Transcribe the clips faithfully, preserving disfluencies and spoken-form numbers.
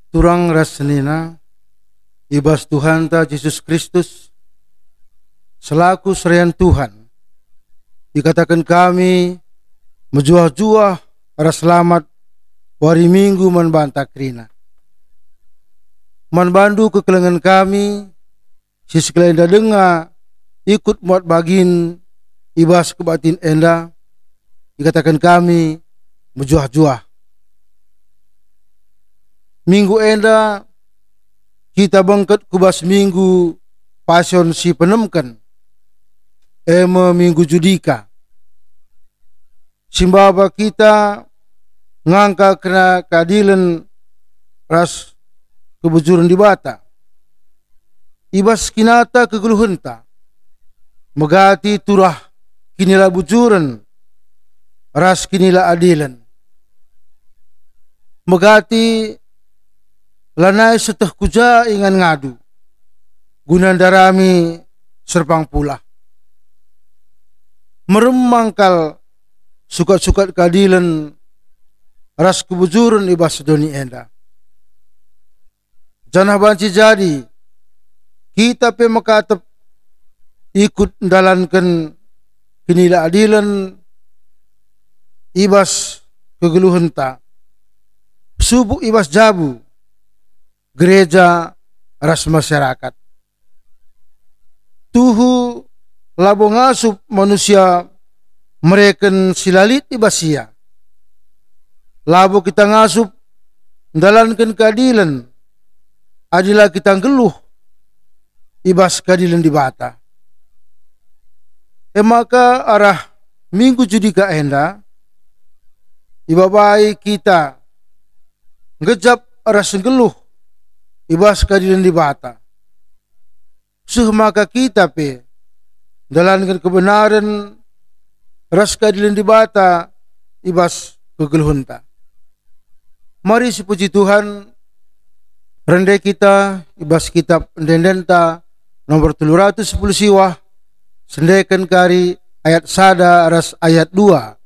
Turang ras senina, i bas Tuhanta Jesus Kristus, selaku serayan Tuhan, ikataken kami mejuah-juah ras selamat wari Minggu man banta kerina. Man bandu kekelengen kami, si sekalenda denga ikut muat bagin i bas kebaktin enda, ikataken kami mejuah-juah. Minggu enda kita bengket ku bas Minggu Pasion si penemken, e me Minggu Judika. Si maba kita ngangka kerna keadilen ras kebujuren Dibata. I bas kinata kegeluhenta, megati turah kinilabujuren ras kinilaadilen. Megati lanai seteh ku ja ingan ngadu, guna ndarami serpang pulah. Meremang kal sukat-sukat keadilen ras kebujuren i bas doni enda. Janah banci jadi, kita pe mekatep ikut ndalanken kinilaadilen i bas kegeluhenta, subuk i bas jabu, gereja, ras masyarakat. Tuhu labo ngasup manusia mereken si la lit i bas ia. Labo kita ngasup ndalanken keadilen adi la kita nggeluh i bas keadilen Dibata. E maka arah Minggu Judika enda, ibabai kita nggejap ras nggeluh i bas keadilen Dibata. Seh maka kita pe ndalanken kebenaren ras keadilen Dibata i bas kegeluhenta. Mari sipuji Tuhan, rende kita i bas kitap ende-endenta nomor telu ratus sepuluh siwah, sendeken kari ayat sada ras ayat dua.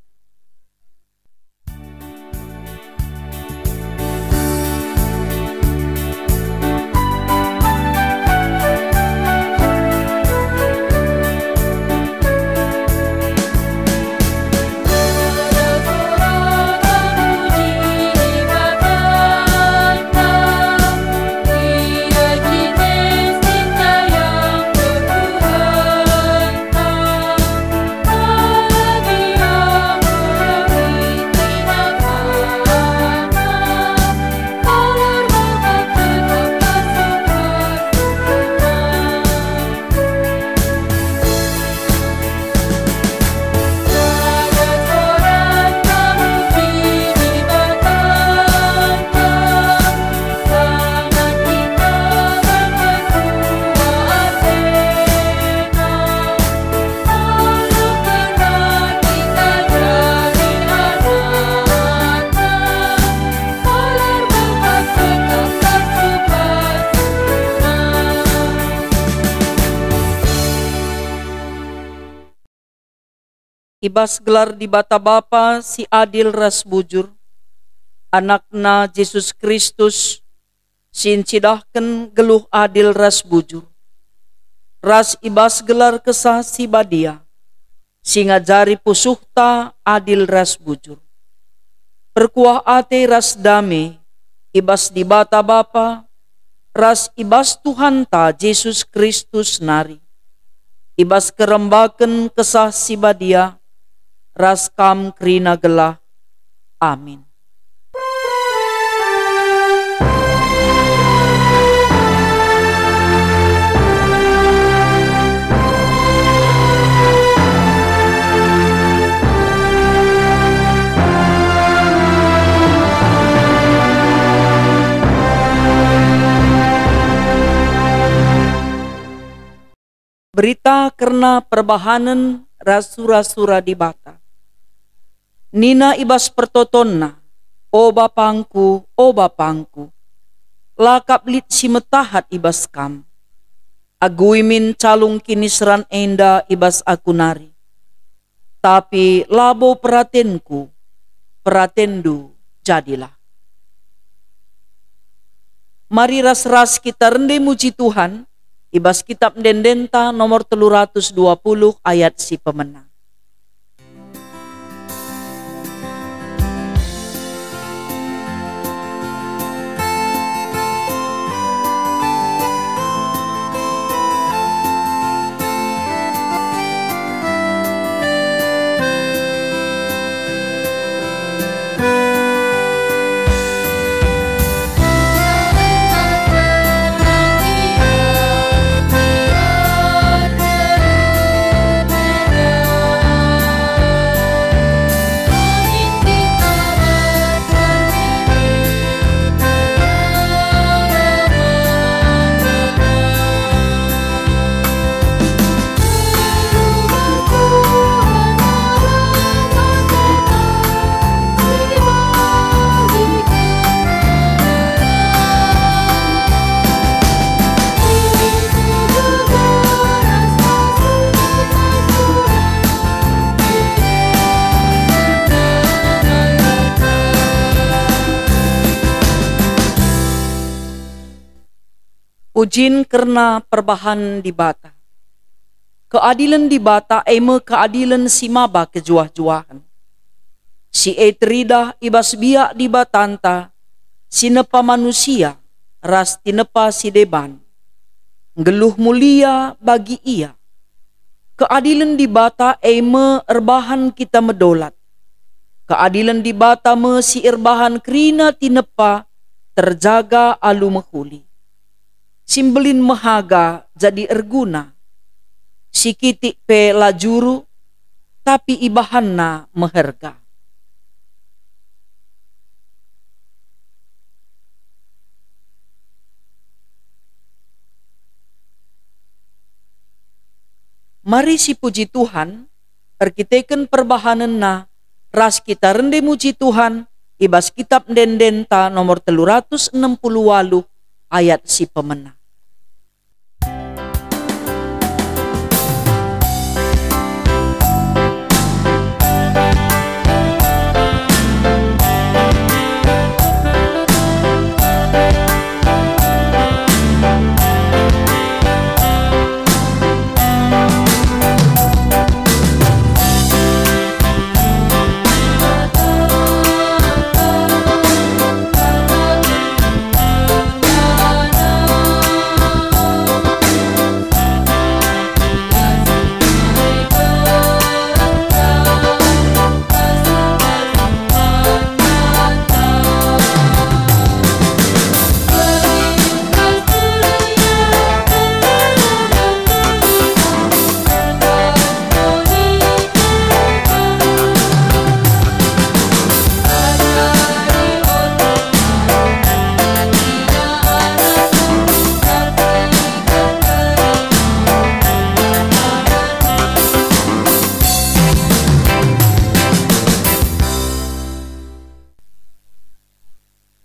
I bas gelar Dibata Bapa si adil ras bujur, AnakNa Jesus Kristus, si ncidahken geluh adil ras bujur, ras i bas gelar Kesah Si Badia, si ngajari pusuhta adil ras bujur. Perkuah ate ras dame i bas Dibata Bapa ras i bas Tuhanta Jesus Kristus nari, i bas kerembaken Kesah Si Badia ras kam kerina gelah. Amin. Berita kerna perbahanen ras sura-sura Dibata. Nina i bas pertotonna, "O bapangku, o bapangku, la kap lit si metahat i bas kam. Agui min calung kiniseran enda i bas aku nari. Tapi labo peratenku, peratenndu jadilah." Mari ras-ras kita rende muji Tuhan i bas Kitap Ende-endenta nomor telu ratus dua puluh ayat si pemena. Pujin kerna perbahanen Dibata. Keadilen Dibata e me keadilen si maba kejuah-juahen. Si e teridah i bas biak Dibatanta si nepa manusia ras tinepa si deban. Nggeluh mulia bagi Ia. Keadilen Dibata e me erbahan kita medolat. Keadilen Dibata me si erbahan kerina tinepa terjaga alu mehuli. Si mbelin mehaga jadi erguna. Si kitik pe la juru, tapi ibahanna meherga. Mari sipuji Tuhan, erkiteken perbahanenna ras kita rende muji Tuhan i bas Kitap Ende-endenta nomor telu ratus enem puluh waluh ayat si pemena.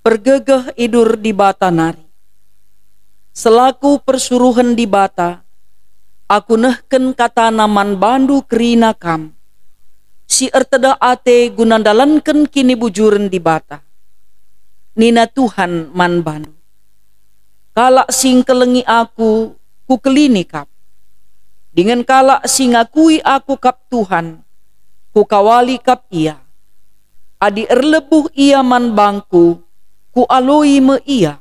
Pergegeh idur Dibata nari. Selaku persuruhen Dibata, aku nehken katana man bandu kerina kam, si erteda ate guna ndalanken kinibujuren Dibata. Nina Tuhan man bandu, "Kalak si ngkelengi aku, kukelini kap. Dingen kalak si ngakui aku kap Tuhan, kukawali kap ia. Adi erlebuh ia man bangku, kualoi me ia.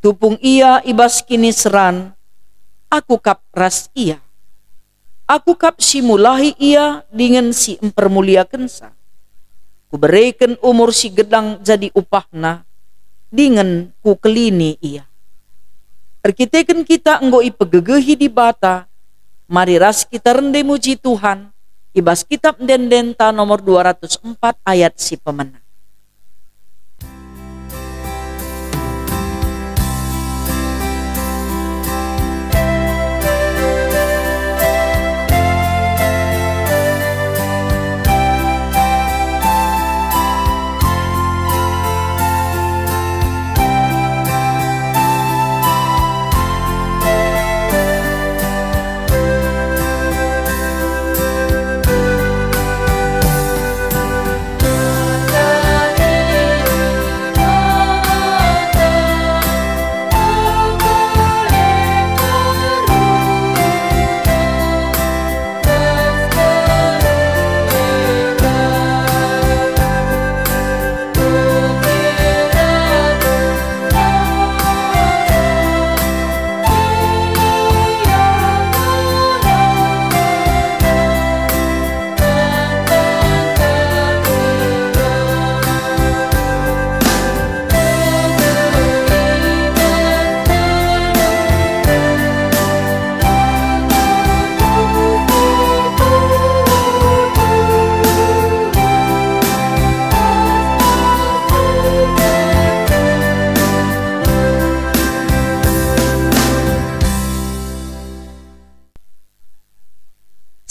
Tupung ia i bas kiniseran, aku kap ras ia. Aku kap si mulahi ia dingen si mpermuliakensa. Kubereken umur si gedang jadi upahna, dingen kukelini ia." Erkiteken kita enggo ipegegehi Dibata, mari ras kita rende muji Tuhan i bas Kitap Ende-endenta nomor dua ratus empat ayat si pemena.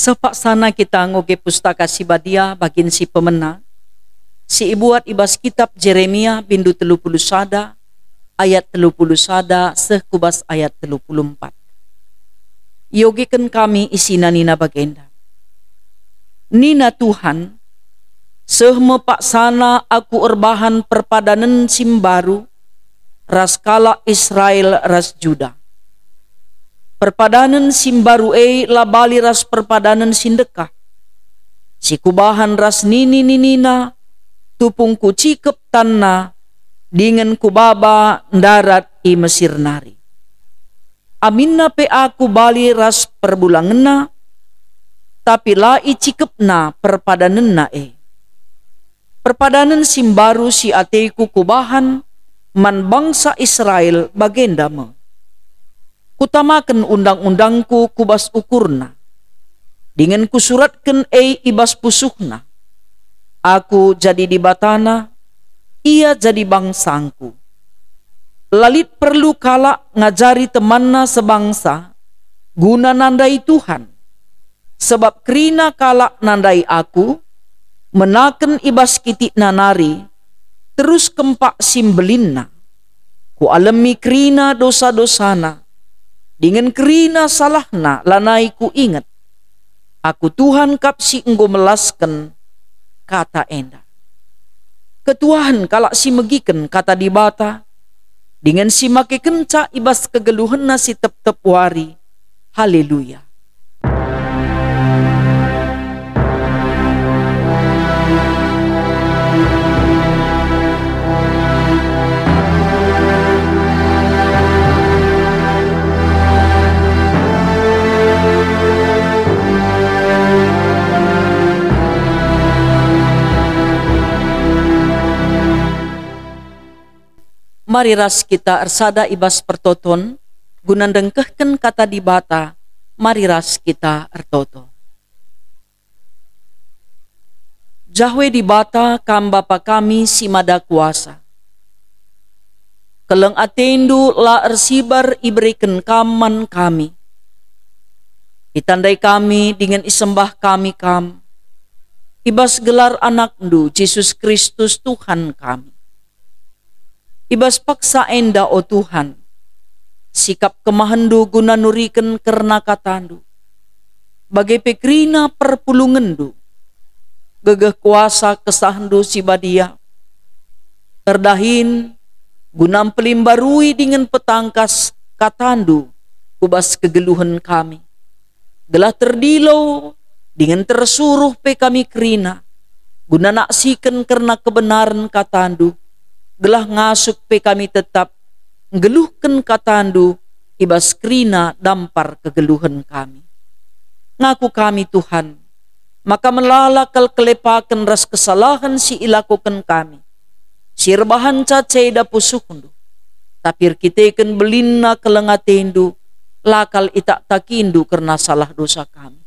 Teh paksana kita ngoge Pustaka Si Badia bagin si pemena, si ibuat i bas kitab Jeremia bindu telu puluh sada, ayat telu puluh sada seh ku bas ayat telu puluh empat. Iogeken kami isina nina bagenda, "Nina Tuhan, seh me paksana Aku erbahan perpadanen si mbaru ras kalak Israel ras Juda. Perpadanen si mbaru e la bali ras perpadanen si ndekah, si Kubahan ras nini-ninina, tupung Kucikep tanna, dingen Kubaba ndarat i Mesir nari. Aminna pe Aku bali ras perbulangenna, tapi la icikepna perpadanenna e. Perpadanen si mbaru si ateKu Kubahan man bangsa Israel bagenda me: Kutamaken undang-undangKu ku bas ukurna, dingen Kusuratken e i bas pusuhna. Aku jadi Dibatana, ia jadi bangsangKu. La lit perlu kalak ngajari temanna sebangsa guna nandai Tuhan, sabap kerina kalak nandai Aku, menaken i bas kitikna nari, terus kempak si mbelinna. Kualemi kerina dosa-dosana, dingen kerina salahna lanai Kuinget. Aku Tuhan kap si enggo melasken kata enda." Ketuahen kalak si megiken kata Dibata, dingen si makekenca i bas kegeluhenna si tep-tep wari. Haleluya! Mari ras kita ersada i bas pertoton, guna ndengkehken kata Dibata. Mari ras kita ertoto. Jahwe Dibata, Kam Bapa kami si Mada Kuasa. Keleng ateNdu la ersibar ibereken Kam man kami. Itandai kami dingen isembah kami Kam, i bas gelar AnakNdu, Jesus Kristus, Tuhan kami. I bas paksa enda, o Tuhan, sikap kemahenNdu guna nuriken kerna kataNdu, bage pe kerina perpulungenNdu, gegeh kuasa KesahNdu si Badia, erdahin guna mpelimbarui dingen petangkas kataNdu ku bas kegeluhen kami, gelah terdilo dingen tersuruh pe kami kerina guna naksiken kerna kebenaren kataNdu, gelah ngasup pe kami tetap nggeluhken kataNdu i bas kerina dampar kegeluhen kami. Ngaku kami, Tuhan, maka melala kal kelepaken ras kesalahen si ilakoken kami, si erbahanca ceda pusuhndu. Tapi erkiteken belinna keleng atendu, la kal itaktakindu kerna salah dosa kami.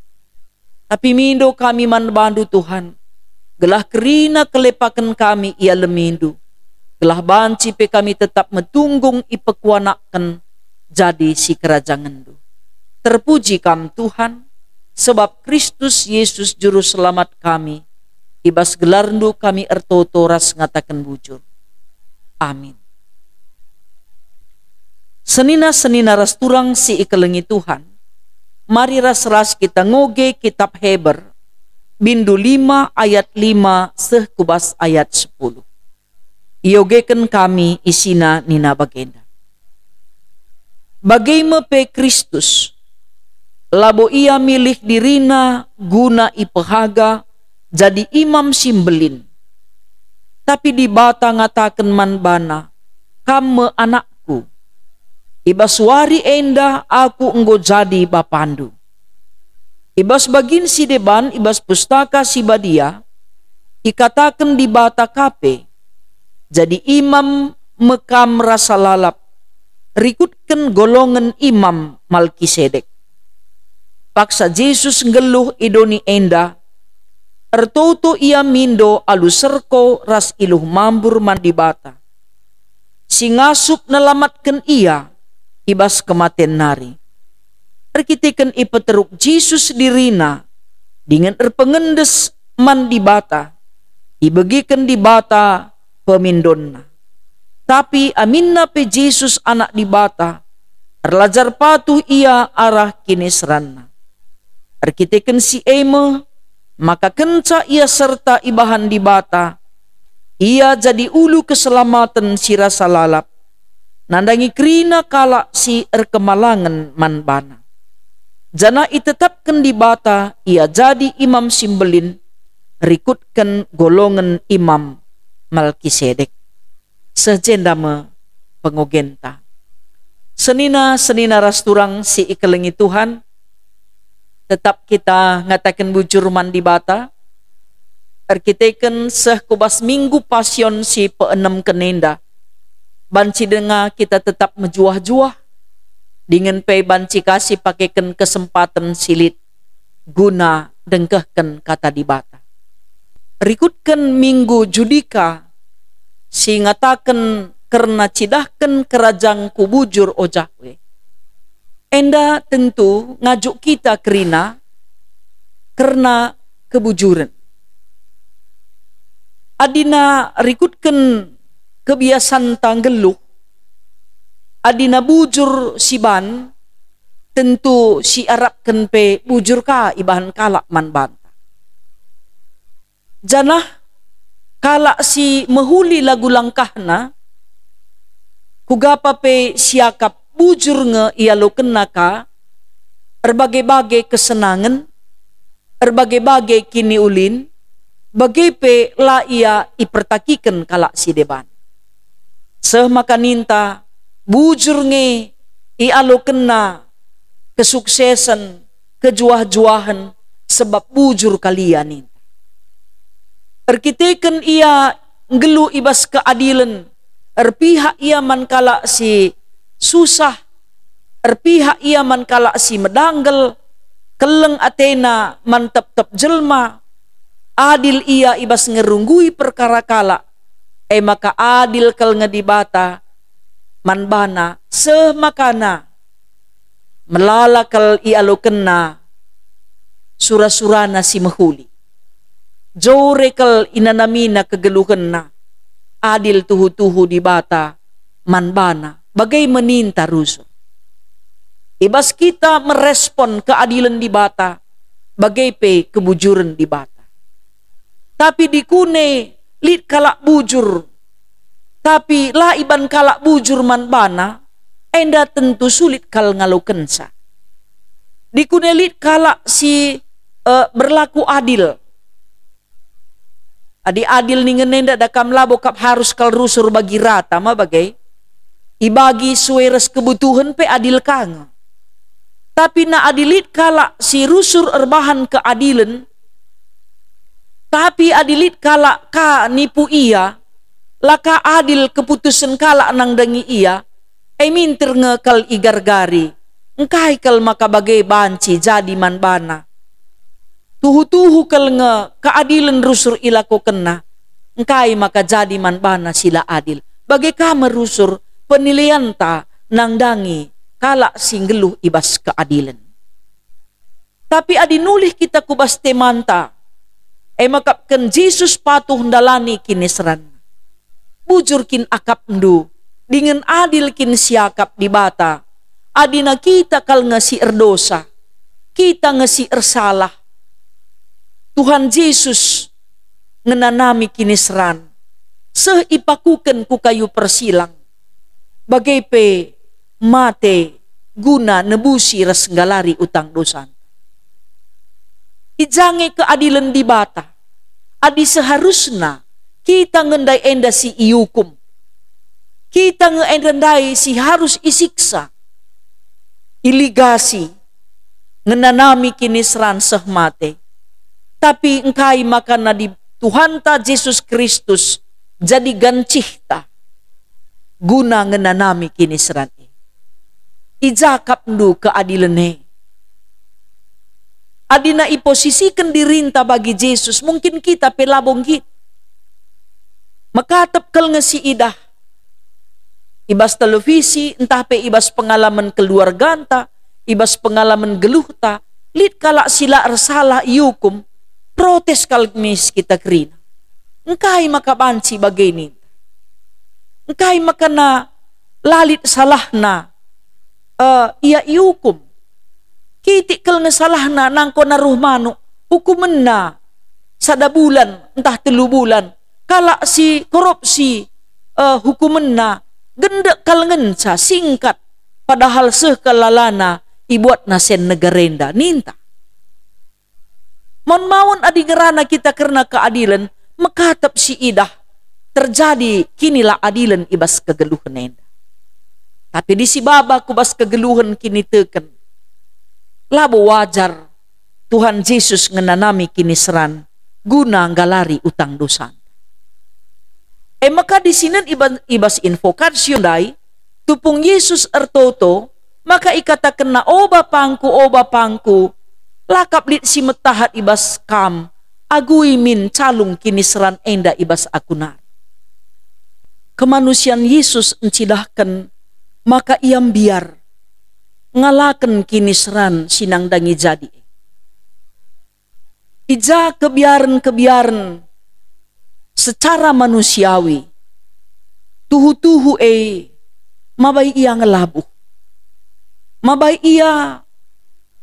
Tapi mindo kami man bandu, Tuhan, gelah kerina kelepaken kami ialemindu, gelah banci pe kami tetap metunggung ipekuanakken jadi sikerajangenndu. Terpuji Kam, Tuhan, sebab Kristus Yesus Juru Selamat kami, i bas gelarNdu kami ertoto ras ngataken bujur. Amin. Senina-senina ras turang si ikelengi Tuhan, mari ras-ras kita ngoge Kitab Heber, bindu lima ayat lima seh ku bas ayat sepuluh. Iogeken kami isina nina bagenda, "Bage me pe Kristus, labo Ia milih diriNa guna ipehaga jadi Imam si Mbelin. Tapi Dibata ngataken man baNa, 'Kam me AnakKu. I bas wari enda Aku enggo jadi BapaNdu.'" I bas bagin si deban i bas Pustaka Si Badia, ikataken Dibata ka pe, "Jadi imam me kam rasa lalap, rikutken golongen Imam Malkisedek." Paksa Jesus nggeluh i doni enda, ertoto Ia mindo alu serko ras iluh mambur man Dibata, si ngasup nelamatken Ia i bas kematen nari. Erkiteken ipeteruk Jesus diriNa dingen erpengendes man Dibata, ibegiken Dibata pemindonna. Tapi aminna pe Jesus Anak Dibata, erlajar patuh Ia arah kiniseranNa. Erkiteken si e me, maka kenca Ia serta ibahan Dibata, Ia jadi ulu keselamaten si rasa lalap, nandangi kerina kalak si erkemalangen man baNa. Janah itetapken Dibata Ia jadi Imam si Mbelin, rikutken golongen Imam Malkisedek. Seh jenda me pengogenta. Senina-senina ras turang si ikelengi Tuhan, tetap kita ngataken bujur man Dibata, erkiteken seh ku bas Minggu Pasion si peenemken enda. Banci denga kita tetap mejuah-juah, dingen pe banci ka sipakeken kesempaten si lit guna ndengkehken Kata Dibata. Rikutken Minggu Judika si ngataken kerna cidahken kerajanku bujur o Jahwe. Enda tentu ngajuk kita kerina kerna kebujuren. Adina rikutken kebiasanta nggeluh, adina bujur siban, tentu siarapken pe bujur ka ibahan kalak man banta. Janah kalak si mehuli lagu langkahna, kuga pe siakap bujur nge ialokenna ka, erbage-bage kesenangen, erbage-bage kiniulin, bage pe la ia ipertakiken kalak si deban. Seh maka ninta, bujur nge ialokenna kesuksesen, kejuah-juahen, sebab bujur kal ia ninta. Erkiteken ia nggeluh i bas keadilen, erpihak ia man kalak si susah, erpihak ia man kalak si medanggel, keleng atena man tep-tep jelma, adil ia i bas ngerunggui perkara kalak, e maka adil kal nge Dibata man bana, seh makana melala kal ialokenna sura-surana si mehuli. Jore kal inanamina kegeluhenna, adil tuhu-tuhu Dibata man bana, bage me ninta rusur. I bas kita merespon keadilen Dibata, bage pe kebujuren Dibata. Tapi dikune lit kalak bujur, tapi la iban kalak bujur man bana, enda tentu sulit kal ngalokensa. Dikune lit kalak si, eh, berlaku adil. Adi adil ningen enda da kam labo kap harus kal rusur bagi rata ma bage. Ibagi sue ras kebutuhen pe adil ka nge. Tapi na adi lit kalak si rusur erbahan keadilen, tapi adi lit kalak ka nipu ia, la ka adil keputusen kalak nandangi ia, e minter nge kal igargari, engkai kal maka bage banci jadi man bana. Tuhu-tuhu kal nge keadilen rusur ilakokenna, engkai maka jadi man bana si la adil. Bage ka me rusur penilaianta nandangi kalak si nggeluh i bas keadilen. Tapi adi nulih kita ku bas temanta, e maka kin Jesus patuh ndalani kiniseran. Bujur kin akapndu, dingen adil kin siakap Dibata, adina kita kal nge si erdosa, kita nge si ersalah. Tuhan Jesus ngenanami kiniseran, seh ipakuken ku kayu persilang, bage pe mate guna nebusi ras nggalari utang dosanta. I ja nge keadilen Dibata, adi seharusna kita nge ndai enda si iukum, kita nge enda ndai si harus isiksa, iligasi, ngenanami kiniseran seh mate. Tapi engkai maka nadi Tuhanta Jesus Kristus jadi gancihta guna ngenanami kiniseran e? I ja akapndu keadilen e? Adina iposisiken dirinta bagi Jesus, mungkin kita pe labo nggit. Mekatep kal nge si idah i bas televisi, ntah pe i bas pengalamen keluarganta, i bas pengalamen geluhta, Lit kalak si la ersalah iukum, protes kal mis kita kerina. Engkai maka banci bage ninta? Engkai maka na la lit salahna, eh, ia iukum? Kitik kal nge salahna nangko naruh manuk, ukumenna sada bulan ntah telu bulan. Kalak si korupsi, eh, hukumenna gendek kal ngenca, singkat, padahal seh kal lalana ibuatna sen negara enda, ninta. Maun-maun adi ngerana kita kerna keadilen, mekatep si idah terjadi kini la adilen i bas kegeluhen enda. Tapi adi sibaba ku bas kegeluhen kiniteken, labo wajar Tuhan Jesus ngenanami kiniseran guna nggalari utang dosanta. E maka disinen i ba-, i bas invokasio ndai, tupung Jesus ertoto, maka ikatakenNa, "O BapangKu, o BapangKu, la kap lit si metahat i bas Kam, agui min calung kiniseran enda i bas Aku nari." Kemanusian Jesus ncidahken maka Ia mbiar ngalaken kiniseran si nandangi jadi e. I ja kebiaren-kebiaren secara manusiawi, tuhu-tuhu e mabai ia ngelabuh. Mabai ia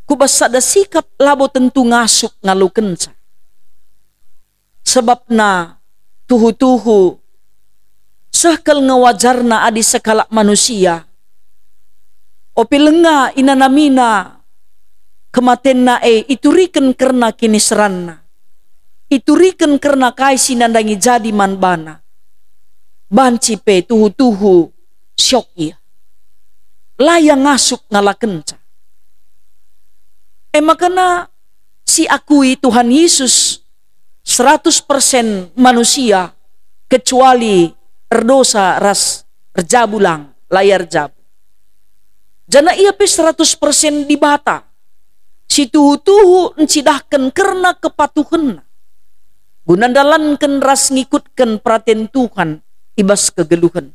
ku bas sada sikap labo tentu ngasup ngalokenca. Sebabna tuhu-tuhu seh kal nge wajarna adi sekalak manusia, ope lenga inanamina kematenna e ituriken kerna kiniseranna, ituriken kerna kai si nandangi jadi man bana, banci pe tuhu-tuhu syok ia. La ia ngasup ngalakenca. E maka na siakui Tuhan Yesus seratus persen manusia, kecuali erdosa ras erjabu lang, la ia erjabu. Janah ia pe seratus persen Dibata, si tuhu-tuhu ncidahken kerna kepatuhenna, guna ndalanken ras ngikutken peraten Tuhan i bas kegeluhen.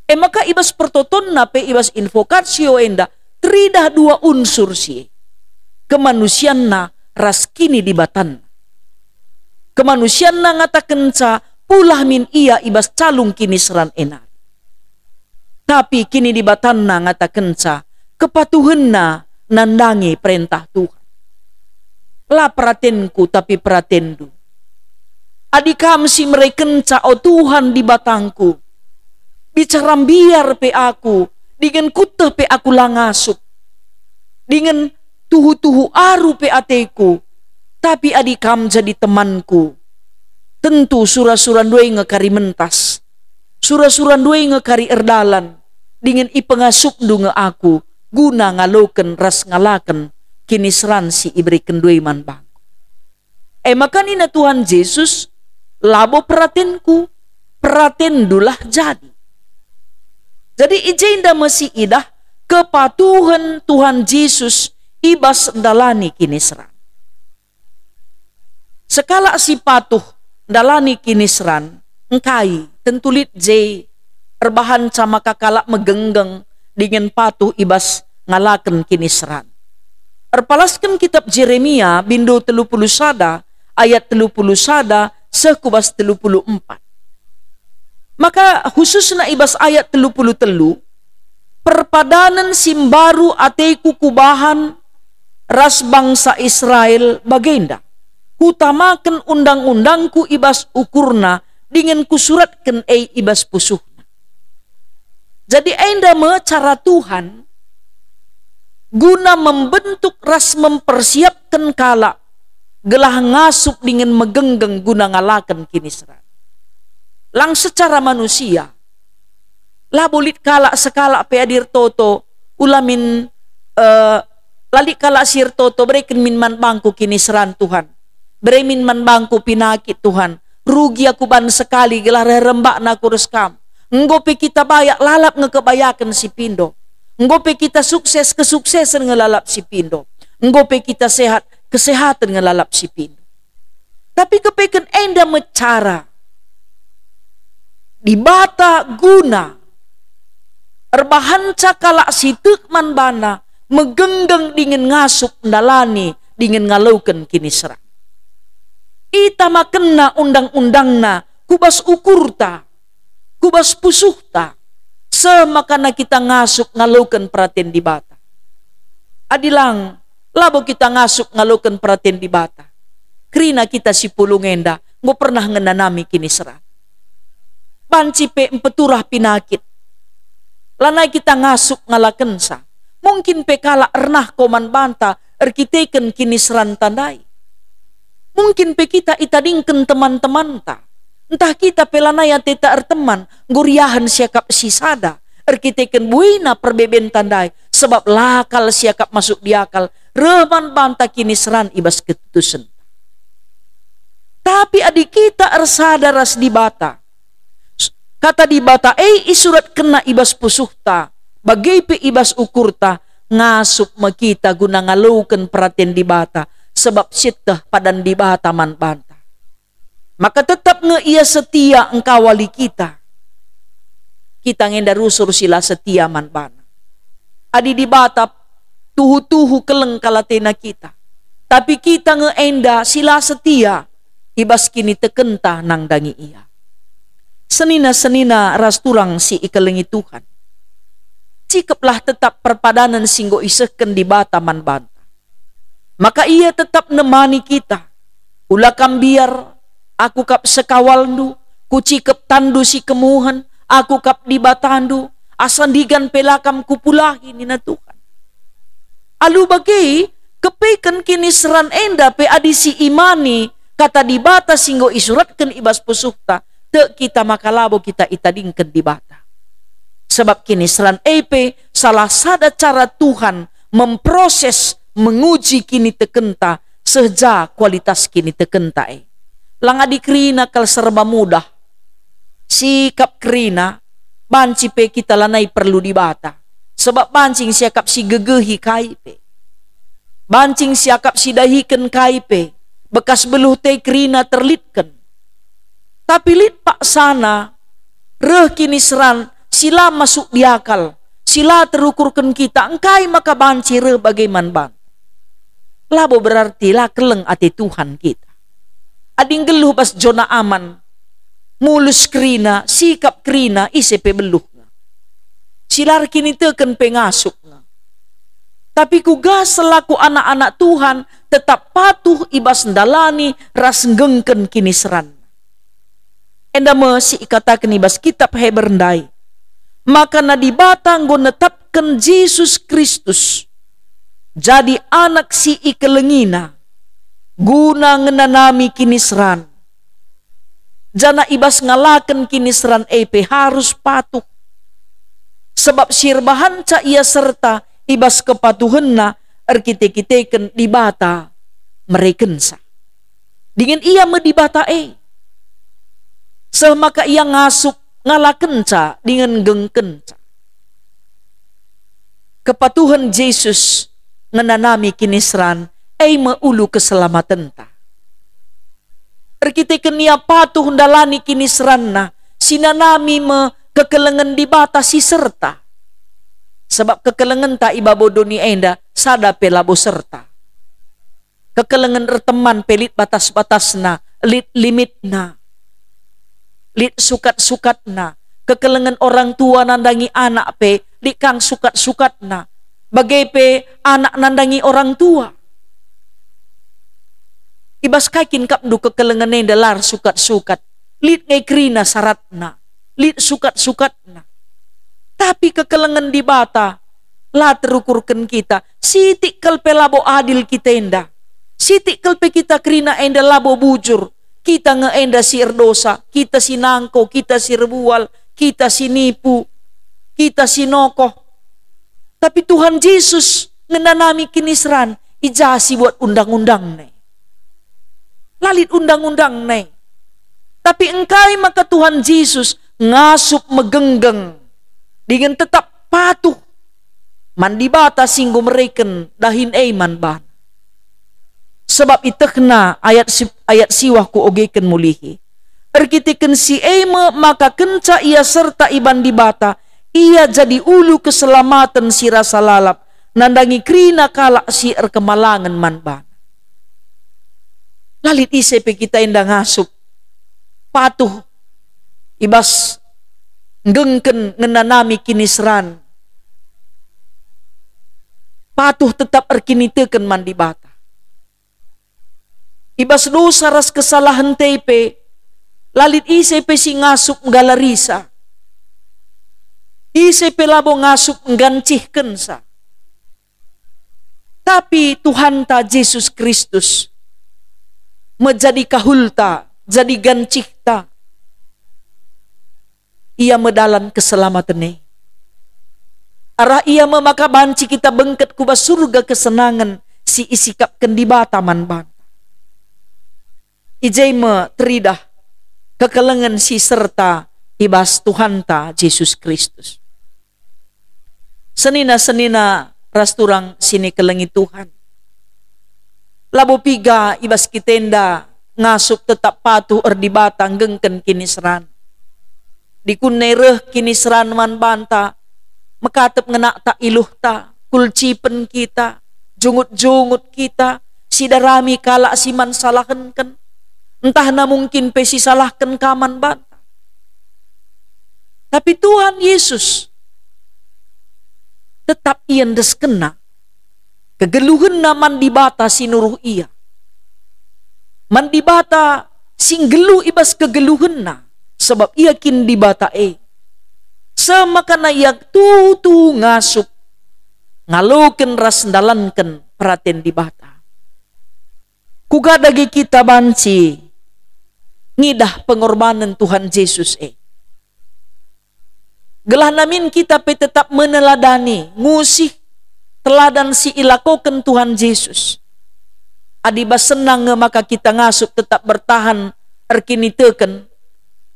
E maka i bas pertotonna pe i bas invokasio enda teridah dua unsur si e, kemanusianna ras kinidibatanna. Kemanusianna ngatakenca pulah min ia i bas calung kiniseran e nari. Tapi kinidibatanna ngatakenca kepatuhenna nandangi perentah Tuhan. La peratenku, tapi peratenndu. Adi Kam si merekenca, o Tuhan Dibatangku, bicara mbiar pe aku, dingen kueteh pe aku la ngasup, dingen tuhu-tuhu aru pe ateku, tapi adi Kam jadi temanku, tentu sura-sura ndai nge kari mentas, sura-sura ndai nge kari erdalan, dingen ipengasupNdu nge aku guna ngaloken ras ngalaken kiniseran si ibereken ndai man bangku. E maka nina Tuhan Jesus, "Labo peratenku, peratenndulah jadi." Jadi i jenda me si idah kepatuhen Tuhan Jesus i bas ndalani kiniseran. Sekalak si patuh ndalani kiniseran, engkai tentu lit je erbahanca maka kalak megenggeng dingen patuh i bas ngalaken kiniseran. Erpalasken kitap Jeremia, bindo telu puluh sada, ayat telu puluh sada seh ku bas telu puluh empat. Maka khususna i bas ayat telu puluh telu, "Perpadanen si mbaru ateku kubahan ras bangsa Israel bagenda, kutamaken undang-undangku i bas ukurna, dingen kusuratken e i bas pusuhna." Jadi enda me cara Tuhan guna membentuk ras mempersiapken kalak gelah ngasup dingen megenggeng guna ngalaken kiniseran. Lang secara manusia, labo lit kalak sekalak pe adi ertoto, ulamin, eh, la lit kalak si ertoto, "Bereken min man bangku kiniseran, Tuhan. Bere min man bangku pinakit, Tuhan. Rugi aku ban sekali gelah reh rembakna aku ras Kam." Enggo pe kita bayak, lalap nge kebayaken si pindo. Enggo pe kita sukses, kesuksesen nge lalap si pindo. Enggo pe kita sehat, kesehaten nge lalap si pindo. Tapi kepeken enda me cara Dibata guna erbahanca kalak si tek man baNa megenggeng dingen ngasup ndalani dingen ngaloken kiniseran. Itamakenna undang-undangna ku bas ukurta, ku bas pusuhta, seh maka na kita ngasup ngaloken peraten Dibata. Adi lang, labo kita ngasup ngaloken peraten Dibata, kerina kita si pulung enda enggo pernah ngenanami kiniseran. Banci pe mpeturah pinakit. Lanai kita ngasup ngalakenca. Mungkin pe kalak ernahko man banta erkiteken kiniseranta ndai. Mungkin pe kita itadingken teman-temanta. Ntah kita pe lanai ateta erteman, enggo riahen siakap sisada erkiteken buena perbebenta ndai, sebab la kal siakap masuk diakal reh man banta kiniseran i bas ketutusen. Tapi adi kita ersada ras Dibata, Kata Dibata e isuratkenna i bas pusuhta, bage pe i bas ukurta, ngasup me kita guna ngaloken peraten Dibata, sebab sieteh padan Dibata man banta. Maka tetap nge Ia setia engkawali kita. Kita nge enda rusur si la setia man baNa. Adi Dibata tuhu-tuhu keleng kal atena kita, tapi kita nge enda si la setia i bas kinitekenta nandangi Ia. Senina-senina ras turang si ikelengi Tuhan, cikeplah tetap perpadanen si enggo isehken Dibata man banta. Maka Ia tetap nemani kita. Ula kam mbiar, Aku kap sekawalndu, Kucikep tanndu si kemuhen, Aku kap Dibatandu, asa ndigan pe la kam Kupulahi, nina Tuhan. Alu bage, kepeken kiniseran enda pe adi si imani Kata Dibata si enggo isuratken i bas pusuhta, tek kita maka labo kita itadingken Dibata. Sebab kiniseran e pe salah sada cara Tuhan memproses, menguji kinitekenta, seh ja kualitas kinitekenta e. Lang adi kerina kal serba mudah, sikap kerina, banci pe kita lanai perlu Dibata, sebab banci nge siakap sigegehi kai pe. Banci nge siakap sidahiken kai pe, bekas beluh te kerina terlitken. Tapi lit paksana reh kiniseran si la masuk diakal, si la terukurken kita, engkai maka banci reh bage man banta? Labo berarti la keleng ate Tuhan kita. Adi nggeluh bas jona aman, mulus kerina, sikap kerina, ise pe beluh nge. Si la erkiniteken pe ngasup nge. Tapi kuga selaku anak-anak Tuhan tetap patuh i bas ndalani ras nggengken kiniseran? Enda me si ikataken i bas Kitap Heber ndai, maka na Dibata enggo netapken Jesus Kristus jadi Anak si ikelengiNa, guna ngenanami kiniseran. Janah i bas ngalaken kiniseran e pe harus patuh, sebab si erbahanca ia serta i bas kepatuhenna erkite-kiteken Dibata merekenca. Dingen ia me Dibata e, seh maka ia ngasup ngalakenca dingen nggengkenca. Kepatuhen Jesus ngenanami kiniseran, e me ulu keselamatenta. Erkiteken ia patuh ndalani kiniseranna, sinanami me kekelengen Dibata si serta. Sebab kekelengenta i babo doni enda sada pe labo serta. Kekelengen erteman pe lit batas-batasna, lit limitna, lit sukat-sukatna. Kekelengen orang tua nandangi anak pe lit kang sukat-sukatna, bage pe anak nandangi orang tua. I bas kai kin kapndu kekelengen enda la ersukat-sukat? Lit nge kerina syaratna, lit sukat-sukatna. Tapi kekelengen Dibata la terukurken kita. Sitik kal pe labo adil kita enda. Sitik kal pe kita kerina enda labo bujur. Kita nge enda si erdosa, kita si nangko, kita si erbual, kita si nipu, kita si nokoh. Tapi Tuhan Jesus ngenanami kiniseran, i ja si buat undang-undangna e? La lit undang-undangna e. Tapi engkai maka Tuhan Jesus ngasup megenggeng dingen tetap patuh man Dibata si enggo mereken dahin e man baNa? Sebab ietehna ayat si, ayat siwah kuogeken mulihi. Erkiteken si e me maka kenca ia serta iban Dibata, ia jadi ulu keselamaten si rasa lalap, nandangi kerina kalak si erkemalangen man bana. La lit ise pe kita enda ngasup patuh i bas nggengken ngenanami kiniseran, patuh tetap erkiniteken man Dibata. I bas dosa ras kesalahen ndai pe, la lit ise pe si ngasup nggalarisa. Ise pe labo ngasup nggancihkensa. Tapi Tuhanta Jesus Kristus me jadi kahulta, jadi gancihta. Ia me dalan keselamaten e. Arah Ia me maka banci kita bengket ku bas Surga kesenangen si isikapken Dibata man banta. I je me teridah kekelengen si serta i bas Tuhanta Jesus Kristus. Senina-senina ras turang si nikelengi Tuhan, labo piga i bas kita enda ngasup tetap patuh erdibata nggengken kiniseran. Dikune reh kiniseran man banta, mekatep ngenakta iluhta, kulcipen kita, jungut-jungut kita, sidarami kalak si man salahenken, ntahna mungkin pe si salahken ka man banta. Tapi Tuhan Yesus tetap iendeskenna kegeluhenna man Dibata si nuruh Ia, man Dibata si nggeluh i bas kegeluhenna, sebab Ia kin Dibata e. Semakana Ia tuhu-tuhu ngasup, ngaloken ras ndalanken peraten Dibata. Kuga dage kita banci ngidah pengorbanen Tuhan Jesus e? Gelah namin kita pe tetap meneladani, ngusih teladan si ilakoken Tuhan Jesus. Adi bas senang nge maka kita ngasup tetap bertahan erkiniteken,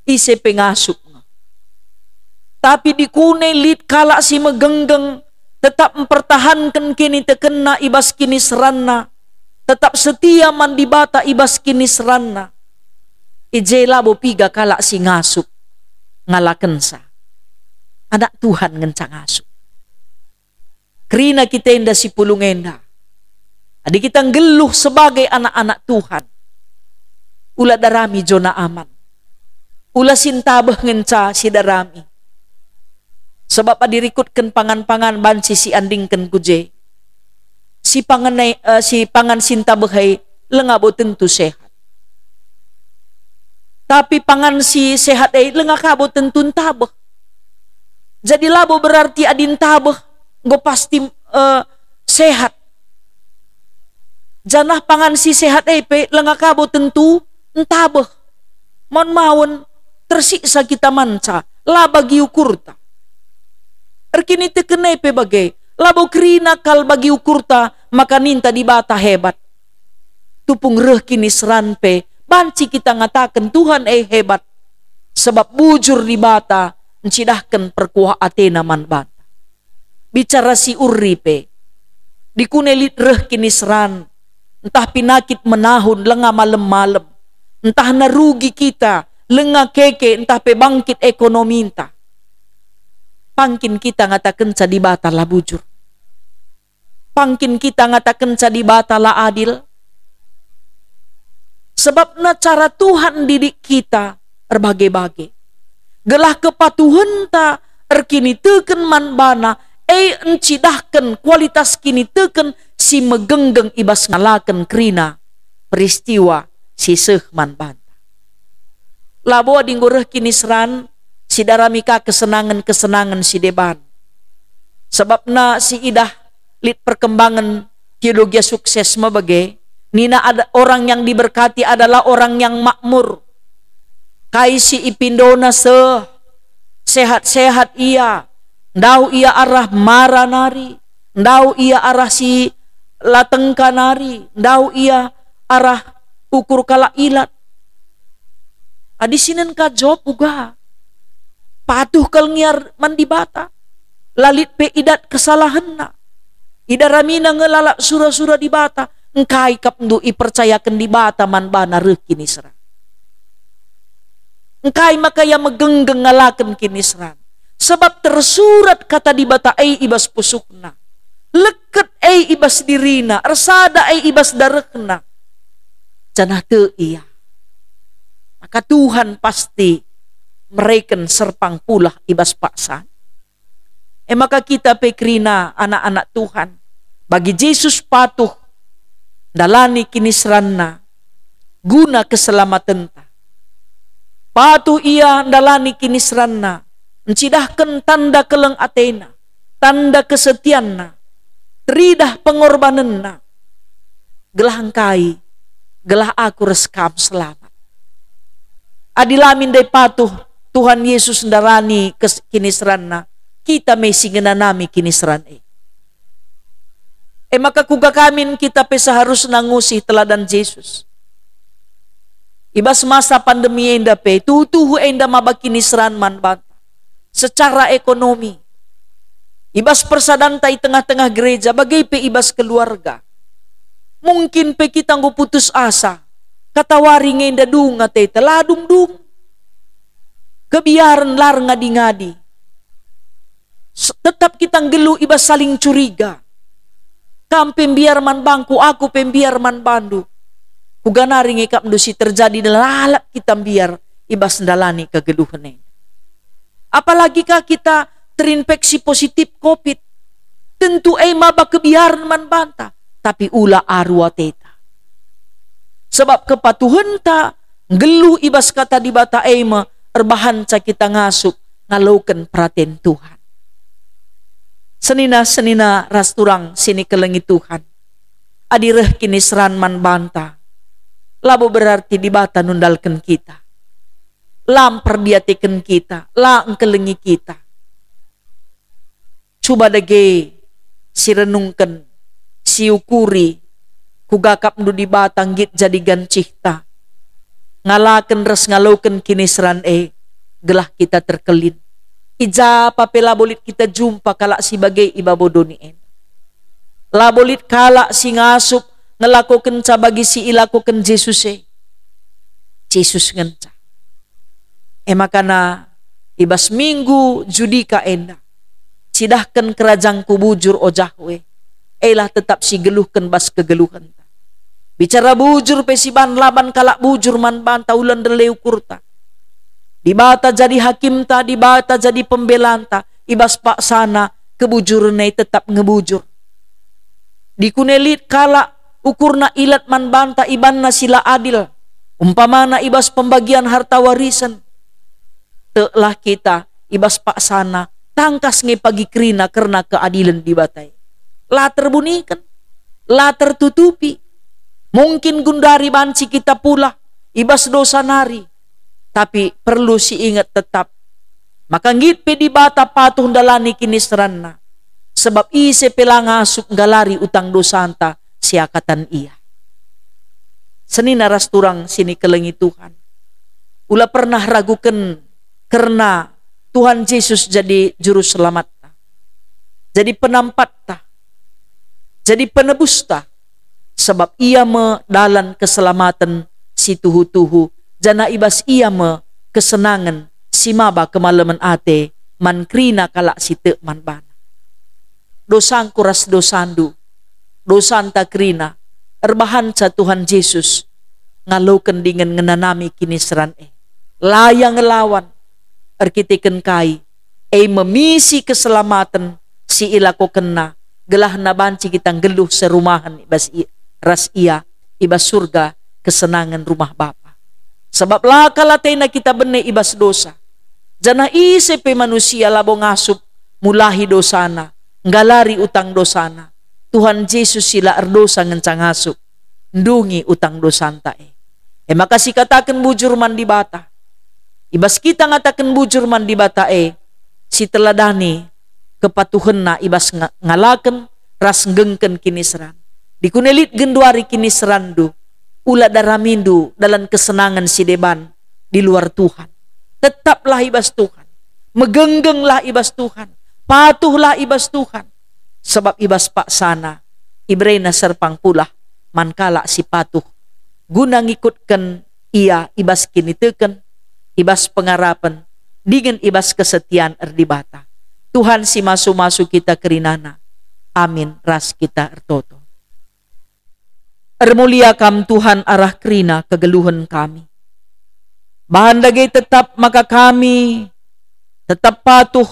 ise pe ngasup nge. Tapi dikune lit kalak si megenggeng, tetap mpertahanken kinitekenna i bas kiniseranna, tetap setia man Dibata i bas kiniseranna, i je labo piga kalak si ngasup ngalakensa. Anak Tuhan ngenca ngasup. Kerina kita enda si pulung enda, adi kita nggeluh sebagai anak-anak Tuhan, ula darami jona aman. Ula sintabeh ngenca sidarami. Sebab adi rikutken pangan-pangan banci siandingken ku je, si pangan e, eh, si pangan sintabeh e langa bo tentu sehat. Tapi pangan si sehat e langa ka bo tentu ntabeh. Jadi labo berarti adi ntabeh enggo pasti, eh, sehat. Janah pangan si sehat e pe langa ka bo tentu ntabeh. Maun-maun tersiksa kita manca, la bagi ukurta. Erkiniteken e pe bage, labo kerina kal bagi ukurta maka ninta Dibata hebat. Tupung reh kiniseran pe banci kita ngataken Tuhan e hebat, sebab bujur Dibata ncidahken perkuah ateNa man banta. Bicara si uri pe, dikune lit reh kiniseran, ntah pinakit menahun langa malem-malem, ntah na rugi kita, langa keke ntah pe bangkit ekonominta. Pangkin kita ngatakenca Dibata la bujur. Pangkin kita ngatakenca Dibata la adil. Sebabna cara Tuhan ndidik kita erbage-bage. Gelah kepatuhenta erkiniteken man baNa, e encidahken kualitas kiniteken si megenggeng i bas ngalaken kerina peristiwa si seh man banta. Labo adi enggo reh kiniseran, sidarami ka kesenangen-kesenangen si deban. Sebabna si idah lit perkembangan teologia sukses me bage, nina ada, orang yang diberkati adalah orang yang makmur. Kai si ipindona seh, sehat-sehat ia, ndauh ia arah mara nari, ndauh ia arah si la tengka nari, ndauh ia arah ukur kalak ilat. Adi sinen ka Job uga, patuh kal ngiar man Dibata, la lit pe idat kesalahenna. Idaramina nge lalap sura-sura Dibata, engkai kap ndu ipercayaken Dibata man bana reh kiniseran? Engkai maka ia megenggeng ngalaken kiniseran? Sebab tersurat kata Dibata e i bas pusuhna. Leket e i bas dirina, ersada e i bas darehna, janah tek ia. Maka Tuhan pasti mereken serpang pulah i bas paksana. E maka kita pe kerina anak-anak Tuhan, bagi Jesus patuh ndalani kiniseranNa guna keselamatenta. Patuh ia ndalani kiniseranNa, ncidahken tanda keleng ateNa, tanda kesetianNa, teridah pengorbanenNa, gelah engkai, gelah aku ras kam selamat. Adi la min ndai patuh Tuhan Yesus ndarani kes-, kiniseranNa, kita me si ngenanami kiniseran e. E maka kuga ka min kita pe seharusna ngusih teladan Jesus? I bas masa pandemi enda pe, tuhu-tuhu enda maba kiniseran man banta. Secara ekonomi, i bas persadanta i tengah-tengah gereja, bage pe i bas keluarga. Mungkin pe kita enggo putus asa, katawari nge enda dung ateta, la dung-dung. Kebiaren la erngadi-ngadi. S-, tetap kita nggeluh i bas saling curiga. Kam pe mbiar man bangku, aku pe mbiar man bandu. Kuga nari nge akapndu si terjadi lalap kita mbiar i bas ndalani kegeluhen enda. Apalagi ka kita terinfeksi positif covid. Tentu e maba kebiaren man banta, tapi ula aru ateta. Sebab kepatuhenta nggeluh i bas Kata Dibata e me erbahanca kita ngasup ngaloken peraten Tuhan. Senina-senina ras turang si nikelengi Tuhan, adi reh kiniseran man banta, labo berarti Dibata nundalken kita, la mperdiateken kita, la engkelengi kita. Cuba dage sirenungken, siukuri, kuga akapndu Dibata nggit jadi gancihta ngalaken ras ngaloken kiniseran e, gelah kita terkelin. I ja pa pe labo lit kita jumpa kalak si bage i babo doni enda. Labo lit kalak si ngasup ngelakokenca bagi si ilakoken Jesus e. Jesus ngenca. E makana i bas minggu Judika enda, cidahken kerajangku bujur, o Jahwe, elah tetap sigeluhken bas kegeluhenta. Bicara bujur pe siban laban kalak bujur man banta, ula ndele ukurta. Dibata jadi hakimta, Dibata jadi pembelanta, i bas paksana kebujuren e tetap nge bujur. Dikune lit kalak ukurna ilat man banta ibanna si la adil, umpamana i bas pembagian harta warisen. Teklah kita i bas paksana, tangkas nge pagi kerina kerna keadilen Dibata e. La terbuniken, la tertutupi. Mungkin genduari banci kita pulah i bas dosa nari, tapi perlu siinget tetap maka nggit pe Dibata patuh ndalani kiniseranNa, sebab ise pe la ngasup nggalari utang dosanta seakatan Ia. Senina ras turang si nikelengi Tuhan, ula pernah raguken kerna Tuhan Jesus jadi Juru Selamatta, jadi Penampatta, jadi Penebusta, sabap Ia me dalan keselamaten si tuhu-tuhu, janah i bas Ia me kesenangen si maba kemalemen ate man kerina kalak si tek man baNa. Dosangku ras dosandu, dosanta kerina, erbahanca Tuhan Jesus ngaloken dingen ngenanami kiniseran e. La Ia ngelawan erkiteken kai, e me misi keselamaten si ilakokenNa, gelahna banci kita nggeluh serumahen i bas i-, ras Ia i bas Surga kesenangen rumah Bapa. Sabap la kal atena kita bene i bas dosa, janah ise pe manusia labo ngasup mulahi dosana, nggalari utang dosana. Tuhan Jesus si la erdosa ngenca ngasup ndungi utang dosanta e. E maka sikataken bujur man Dibata. I bas kita ngataken bujur man Dibata e, siteladani kepatuhenna i bas nga-, ngalaken ras nggengken kiniseran. Dikune lit genduari kiniseranndu, ula daramindu dalan kesenangen si deban di luar Tuhan. Tetaplah i bas Tuhan, megenggenglah i bas Tuhan, patuhlah i bas Tuhan, sabap i bas paksana iberena serpang pulah man kalak si patuh, guna ngikutken ia i bas kiniteken, i bas pengarapen, dingen i bas kesetian erdibata. Tuhan si masu-masu kita kerinana. Amin. Ras kita ertoto. Ermulia Kam, Tuhan, arah kerina kegeluhen kami. Bahan dage tetap maka kami tetap patuh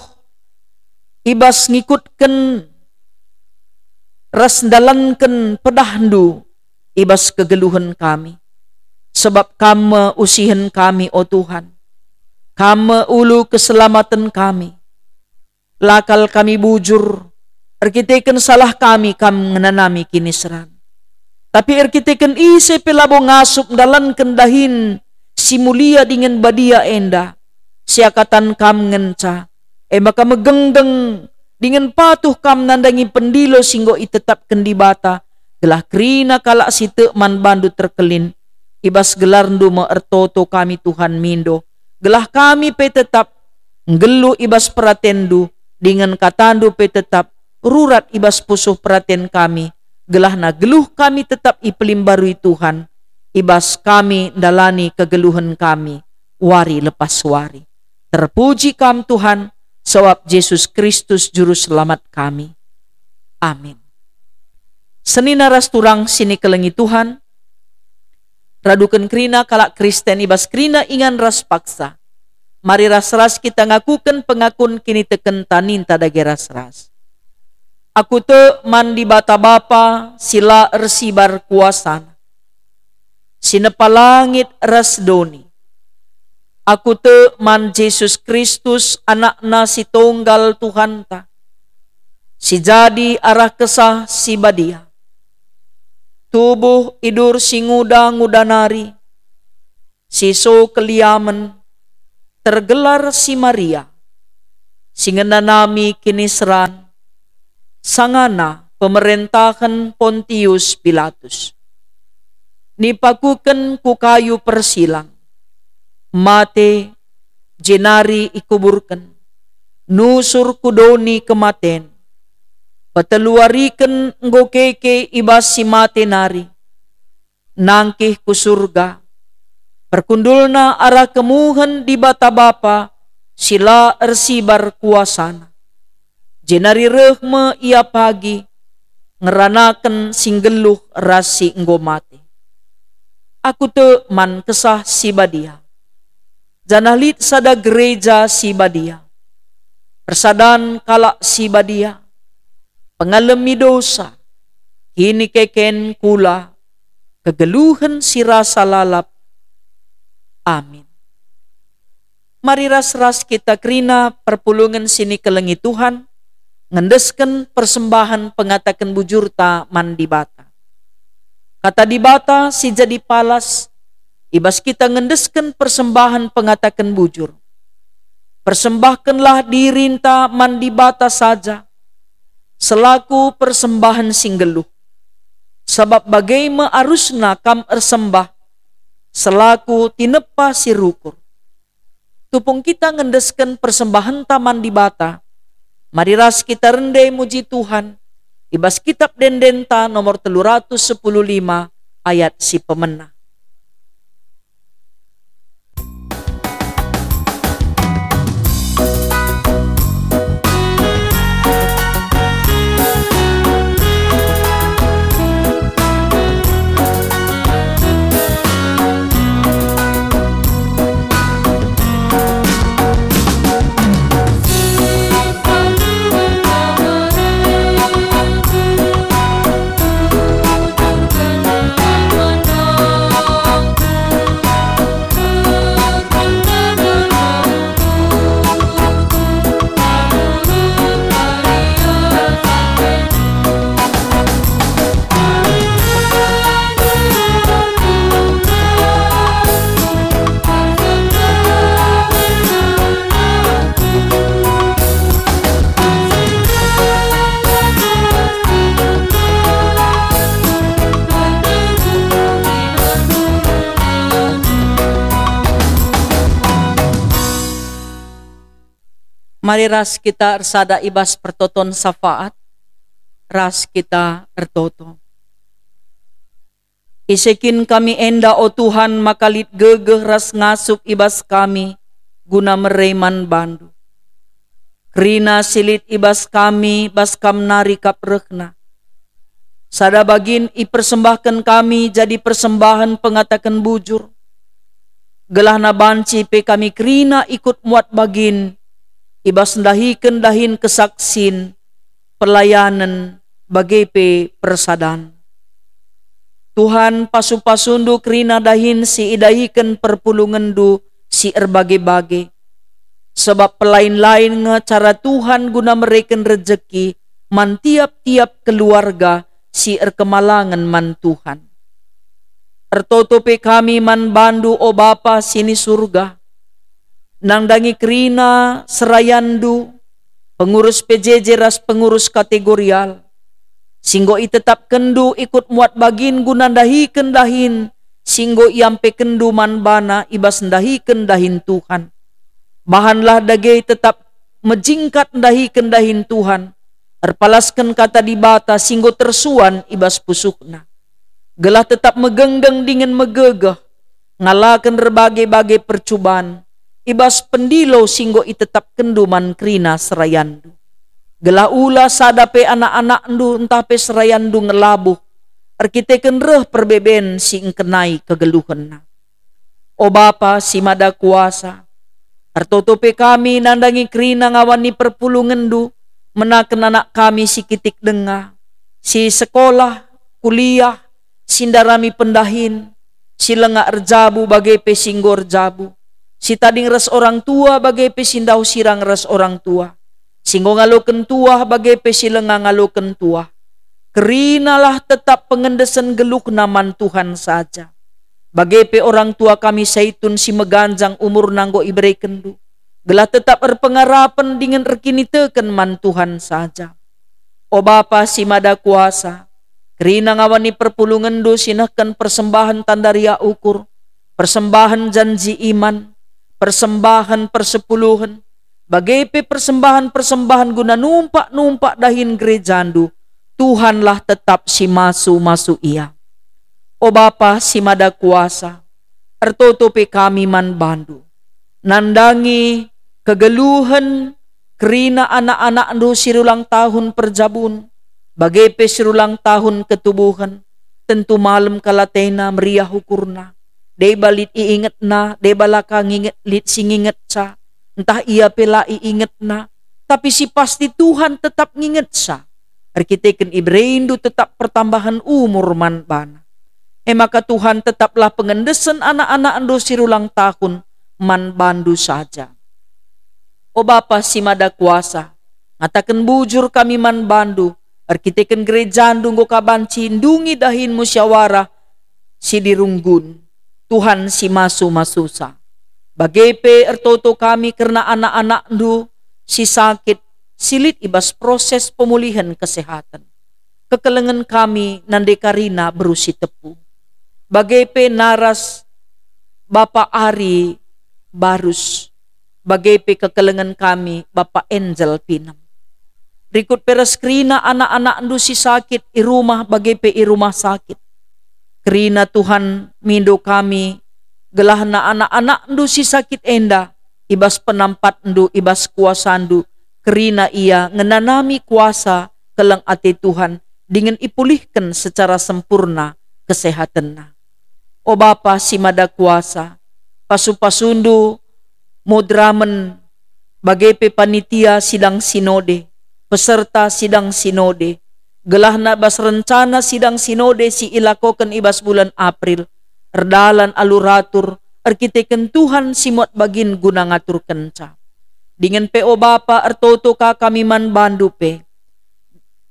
i bas ngikutken ras ndalanken pedahNdu i bas kegeluhen kami. Sebab Kam me usihen kami, o Tuhan. Kam me ulu keselamaten kami. La kal kami bujur, erkiteken salah kami Kam ngenanami kiniseran. Tapi erkiteken ise pe labo ngasup ndalanken dahin si mulia dingen badia enda, siakatan Kam ngenca, e maka megenggeng dingen patuh Kam nandangi pendilo si enggo itetapken Dibata, gelah kerina kalak si tek man baNdu terkelin. I bas gelarNdu me ertoto kami, Tuhan, mindo, gelah kami pe tetap nggeluh i bas peratenNdu, dingen kataNdu pe tetap rurat i bas pusuh peraten kami, gelahna geluh kami tetap ipelimbarui Tuhan, i bas kami ndalani kegeluhen kami wari lepas wari. Terpuji Kam, Tuhan, sabap Jesus Kristus Juru Selamat kami. Amin. Senina ras turang si nikelengi Tuhan, raduken kerina kalak Kristen i bas kerina ingan ras paksa. Mari ras-ras kita ngakuken pengakun kinitekenta ninta dage ras-ras. Aku tek man Dibata Bapa si la ersibar kuasaNa, si nepa langit ras doni. Aku tek man Jesus Kristus, AnakNa si Tunggal Tuhanta, si jadi arah Kesah Si Badia. Tubuh idur si nguda-nguda nari, si so keliamen, tergelar si Maria, si ngenanami kiniseran, sangana pemerentahen Pontius Pilatus. Nipakuken ku kayu persilang, mate, jenari ikuburken, nusur ku doni kematen. Peteluariken enggo keke i bas si mate nari, nangkih ku Surga, perkundulna arah kemuhen Dibata Bapa si la ersibar kuasaNa. Jenari reh me Ia pagi, ngeranaken si nggeluh ras si enggo mate. Aku tek man Kesah Si Badia, janah lit sada gereja si badia, persadan kalak si badia, pengalemi dosa, kinikeken kula, kegeluhen si rasa lalap. Amin. Mari ras-ras kita kerina perpulungen si nikelengi Tuhan, ngendesken persembahen pengataken bujurta man Dibata. Kata Dibata si jadi palas i bas kita ngendesken persembahen pengataken bujur. Persembahkenlah dirinta man Dibata saja, selaku persembahen si nggeluh, sabap bage me arusna kam ersembah selaku tinepa si rukur. Tupung kita ngendesken persembahenta man Dibata, mari ras kita rende muji Tuhan i bas Kitap Ende-endenta nomor telu ratus sepuluh lima ayat si pemena. Mari ras kita ersada i bas pertoton syafaat, ras kita ertoto. Ise kin kami enda, o Tuhan, maka lit gegeh ras ngasup i bas kami guna mere man baNdu? Kerina si lit i bas kami, bas Kam nari kap rehna. Sada bagin ipersembahken kami jadi persembahen pengataken bujur, gelahna banci pe kami kerina ikut muat bagin i bas ndahiken dahin kesaksin, pelayanen, bage pe persadan. Tuhan, pasu-pasuNdu kerina dahin si idahiken perpulungenNdu si erbage-bage. Sebab pelain-lain nge cara Tuhan guna mereken rejeki man tiap-tiap keluarga si erkemalangen man Tuhan. Ertoto pe kami man baNdu, o Bapa si ni Surga, nandangi kerina serayanNdu, pengurus P J J ras pengurus kategorial, si enggo itetapkenNdu ikut muat bagin guna ndahiken dahin si enggo iampekenndu man bana i bas ndahiken dahin Tuhan. Bahanlah dage tetap mejingkat ndahiken dahin Tuhan, erpalasken kata Dibata si enggo tersuan i bas pusuhna, gelah tetap megenggeng dingen megegeh, ngalaken erbage-bage percuban i bas pendilo si enggo itetapkenndu man kerina serayanNdu, gelah ula sada pe anak-anakNdu ntah pe serayanNdu ngelabuh erkiteken reh perbeben si engkenai kegeluhenna. O Bapa si Mada Kuasa, ertoto pe kami nandangi kerina ngawan ni perpulungenNdu, menaken anak kami si kitik denga, si sekolah, kuliah, si ndarami pendahin, si langa erjabu bage pe si enggo erjabu, si tading ras orang tua bage pe si ndauh sirang ras orang tua, si enggo ngaloken tuah bage pe si langa ngaloken tuah. Kerinalah tetap pengendesen geluhna man Tuhan saja. Bage pe orang tua kami Saitun si meganjang umurna enggo iberekenNdu, gelah tetap erpengarapen dingen erkiniteken man Tuhan saja. O Bapa si Mada Kuasa, kerina ngawan ni perpulungenNdu si nehken persembahen tanda riah ukur, persembahen janji iman, persembahen persepuluhen, bage pe persembahen-persembahen guna numpak-numpak dahin gerejaNdu, Tuhanlah tetap si masu-masu ia. O Bapa si Mada Kuasa, ertoto pe kami man baNdu, nandangi kegeluhen kerina anak-anakNdu si rulang tahun perjabun, bage pe si rulang tahun ketubuhen, tentu malem kal atena meriah ukurna. Deba lit iingetna, deba la ka nginget lit si ngingetsa, ntah ia pe la iingetna, tapi si pasti Tuhan tetap ngingetsa. Erkiteken ibereNdu tetap pertambahen umur man bana. E maka Tuhan, tetaplah pengendesen anak-anakNdu si rulang tahun man baNdu saja. O Bapa si Mada Kuasa, ngataken bujur kami man baNdu, erkiteken gerejaNdu enggo ka banci ndungi dahin musyawarah si dirunggun, Tuhan si masu-masusa. Bage pe ertoto kami kerna anak-anakNdu si sakit, si lit i bas proses pemulihen kesehatan. Kekelengen kami nande karina beru si tepu. Bage pe naras Bapa Ari Barus, bage pe kekelengen kami Bapa Angel Pinem. Rikut pe ras kerina anak-anakNdu si sakit i rumah bage pe i rumah sakit. Kerina Tuhan mindo kami, gelahna anak-anakNdu si sakit enda, i bas penampatNdu, i bas kuasaNdu, kerina ia ngenanami kuasa keleng ate Tuhan, dingen ipulihken secara sempurna kesehatenna. O Bapa si Mada Kuasa, pasu-pasuNdu moderamen, bage pe panitia sidang sinode, peserta sidang sinode, gelahna bas rencana sidang sinode si ilakoken i bas bulan April, erdalan alu ratur, erkiteken Tuhan si muat bagin guna ngaturkenca. Dingen pe, o Bapa, ertoto ka kami man baNdu pe.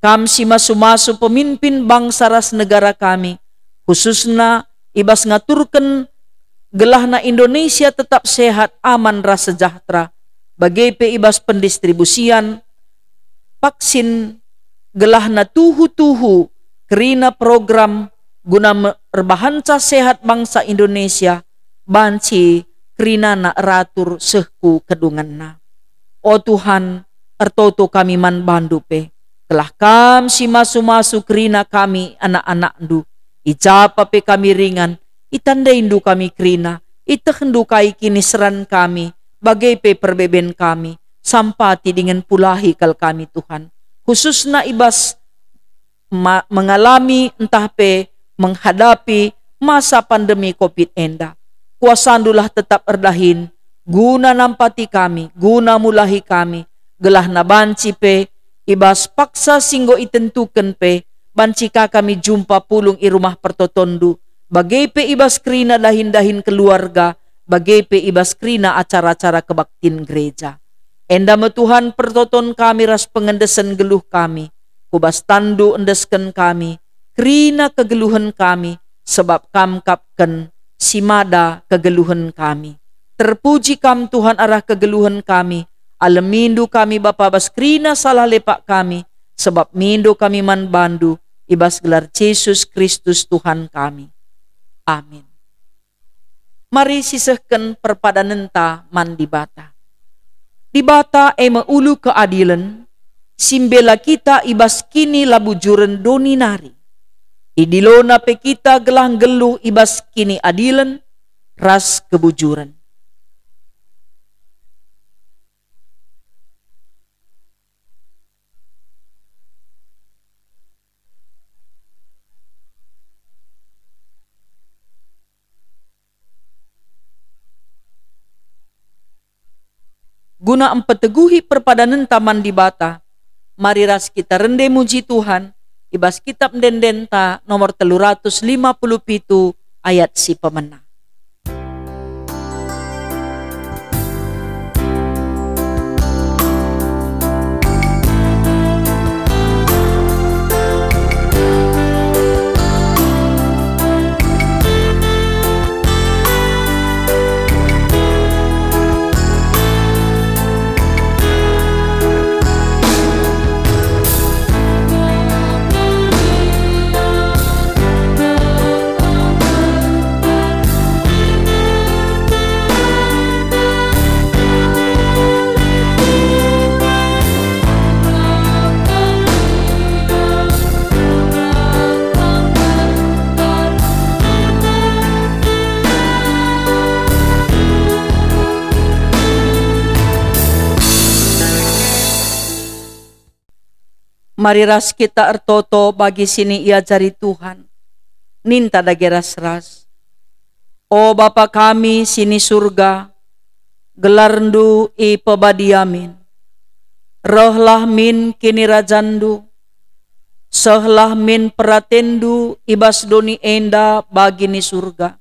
Kam si masu-masu pemimpin bangsa ras negara kami, khususna i bas ngaturken gelahna Indonesia tetap sehat, aman ras sejahtera, bage pe i bas pendistribusian vaksin gelahna tuhu-tuhu kerina program guna me-, erbahanca sehat bangsa Indonesia banci kerinana eratur seh ku kedungenna. O Tuhan, ertoto kami man baNdu pe, gelah Kam si masu-masu kerina kami anak-anakNdu. I ja pe kami ringan, itandaindu kami kerina, itehndu kai kiniseran kami, bage pe perbeben kami, sampati dingen pulahi kal kami, Tuhan, khususna i bas ma-, mengalami ntah pe menghadapi masa pandemi covid enda. KuasaNdulah tetap erdahin, guna nampati kami, guna mulahi kami, gelahna banci pe i bas paksa si enggo itentuken pe, banci ka kami jumpa pulung i rumah pertotonNdu, bage pe i bas kerina dahin-dahin keluarga, bage pe i bas kerina acara-acara kebaktin gereja. Enda me Tuhan pertoton kami ras pengendesen geluh kami, ku bas tanNdu endesken kami, kerina kegeluhen kami, sebab Kam kap ken si mada kegeluhen kami. Terpuji Kam, Tuhan, arah kegeluhen kami. AlemiNdu kami, Bapa, bas kerina salah lepak kami, sebab mindo kami man baNdu, i bas gelar Jesus Kristus, Tuhan kami. Amin. Mari sisehken perpadanenta man Dibata. Dibata e me ulu keadilen, si mbela kita i bas kinilabujuren doni nari. Idilona pe kita gelah nggeluh i bas kiniadilen ras kebujuren. Guna mpeteguhi perpadanenta man Dibata, mari ras kita rende muji Tuhan i bas Kitap Ende-endenta nomor telu ratus lima puluh pitu ayat si pemena. Mari ras kita ertoto bagi si niajari Tuhan. Ninta dage ras-ras. O Bapa kami si ni Surga, gelarNdu ipebadia min. Rehlah min kinirajanNdu, sehlah min peratenNdu i bas doni enda bagi ni Surga.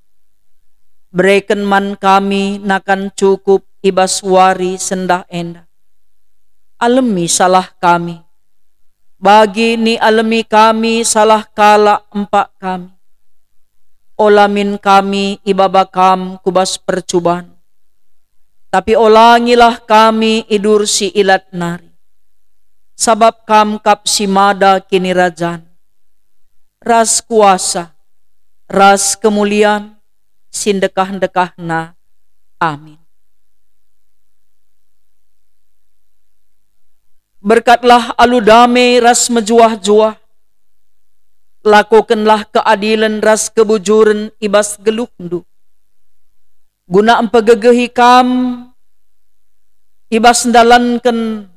Bereken man kami nakan cukup i bas wari sendah enda. Alemi salah kami, bagi nialemi kami salah kalak empak kami. Ola min kami ibaba Kam ku bas percuban, tapi olangilah kami idur si ilat nari, sabap Kam kap si mada kinirajan, ras kuasa, ras kemulian si ndekah-ndekahna. Amin. Berkatlah alu dame ras mejuah-juah, lakokenlah keadilen ras kebujuren i bas geluhndu, guna mpegegehi kam i bas ndalanken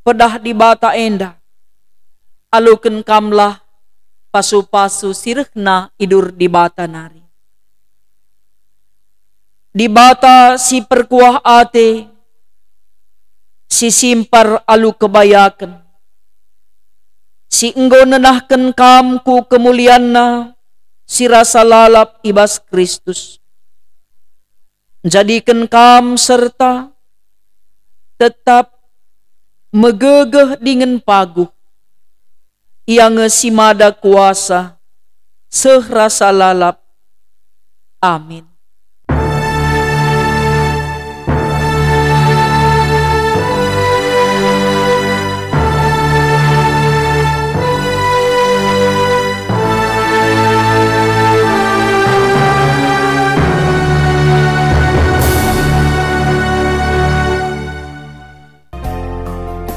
pedah Dibata enda. Aloken kamlah pasu-pasu si rehna idur Dibata nari. Dibata si perkuah ate, si simpar alu kebayaken, si enggo nenahken kam ku kemulianNa si rasa lalap i bas Kristus, njadiken kam serta tetap megegeh dingen paguh. Ia nge si mada kuasa, seh rasa lalap. Amin.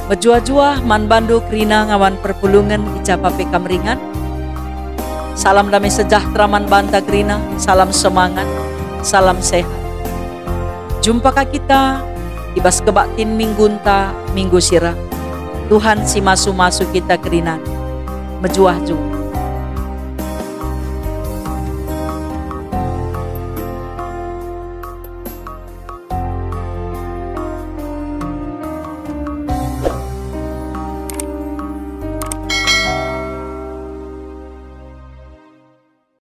Mejuah-juah man bandu kerina ngawan perpulungen i ja pe kam ringan. Salam damai sejahtera man banta kerina, salam semangat, salam sehat. Jumpa ka kita i bas kebaktin minggunta, minggu si reh. Tuhan si masu-masu kita kerina. Mejuah juga.